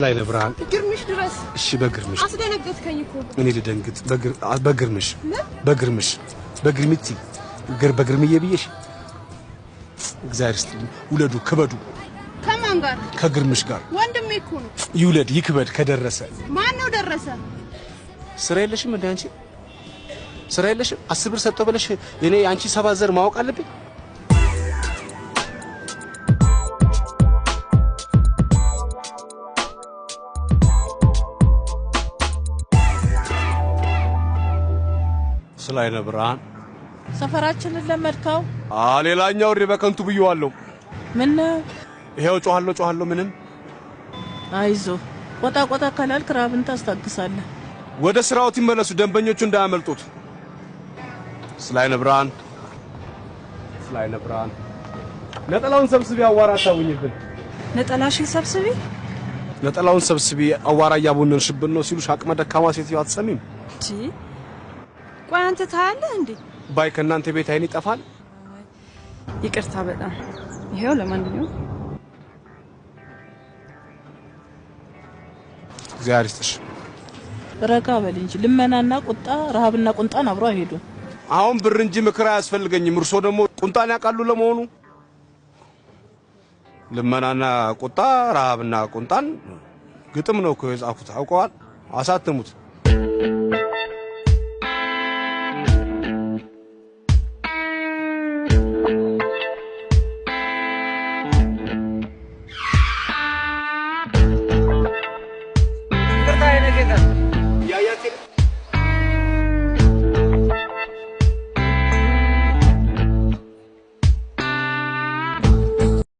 ላይ ብርሃን ግርምሽ ድረስ። እሺ፣ በግርምሽ። አስደነገጥከኝ እኮ። እኔ ልደንግጥ? በግርምሽ፣ በግርምሽ፣ በግርምቲ፣ በግርምዬ ብዬሽ። እግዚአብሔር ይስጥልኝ። ውለዱ፣ ክበዱ። ከማን ጋር? ከግርምሽ ጋር። ወንድሜ እኮ ነው። ይውለድ ይክበድ ከደረሰ። ማን ነው ደረሰ? ስራ የለሽም እንደ አንቺ? ስራ የለሽም? 10 ብር ሰጠው ብለሽ እኔ አንቺ 7 ዘር ማወቅ አለብኝ? ስለ አይነ ብርሃን። ሰፈራችንን ለመድከው? ሌላኛው እሬ በከንቱ ብዬዋለሁ። ምን? ይሄው ጮኻለሁ ጮኻለሁ ምንም። አይዞ፣ ቆጣ ቆጣ ካላልክ ራብን ታስታግሳለህ። ወደ ስራዎት ይመለሱ፣ ደንበኞቹ እንዳያመልጡት። ስለ አይነ ብርሃን፣ ስለ አይነ ብርሃን፣ ነጠላውን ሰብስቢ፣ አዋራ አታውኝብን። ነጠላሽን ሰብስቢ። ነጠላውን ሰብስቢ፣ አዋራ እያቦነንሽብን ነው ሲሉሽ አቅመ ደካማ ሴትዮ አትሰሚም? ቺ፣ ቆይ አንተ ታያለህ እንዴ? ባይ ከእናንተ ቤት አይን ይጠፋል። ይቅርታ በጣም። ይሄው ለማንኛውም። እግዚአብሔር ይስጥሽ። ረጋ በል እንጂ፣ ልመናና ቁጣ፣ ረሃብና ቁንጣን አብሮ አይሄዱም። አሁን ብር እንጂ ምክር አያስፈልገኝም። እርሶ ደግሞ ቁንጣን ያውቃሉ ለመሆኑ? ልመናና ቁጣ፣ ረሃብና ቁንጣን ግጥም ነው እኮ የጻፉት። አውቀዋል። አሳትሙት።